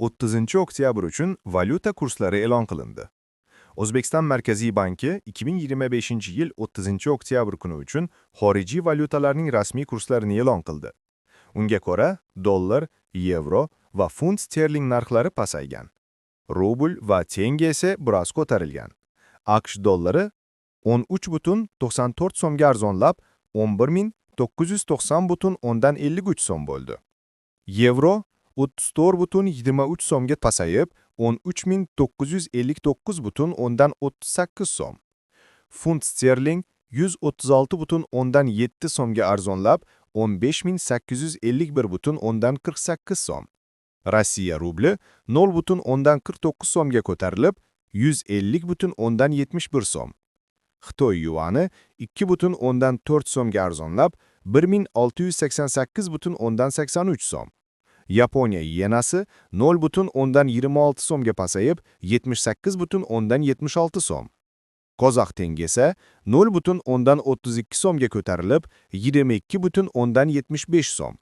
30-oktyabr uchun valyuta kurslari e'lon qilindi. O'zbekiston Markaziy banki 2025-yil 30-oktyabr kuni uchun xorijiy valyutalarning rasmiy kurslarini e'lon qildi. Unga ko'ra, dollar, yevro va funt sterling narxlari pasaygan. Rubl va tenge esa biroz ko'tarilgan. AQSh dollari 13,94 so'mga arzonlab, 11 990,53 so'm bo'ldi. Yevro 34,23 so'mga pasayib, 13 959,38 so'm. Funt sterling 136,7 so'mga arzonlab, 15 851,48 so'm. Rossiya rubli 0,49 so'mga ko'tarilib, 150,71 so'm. Xitoy yuani 2,4 so'mga arzonlab, 1688,83 so'm. Yaponiya yenasi 0,26 so'mga pasayib, 78,76 so'm. Qozoq tengesi 0,32 so'mga ko'tarilib, 22,75 so'm.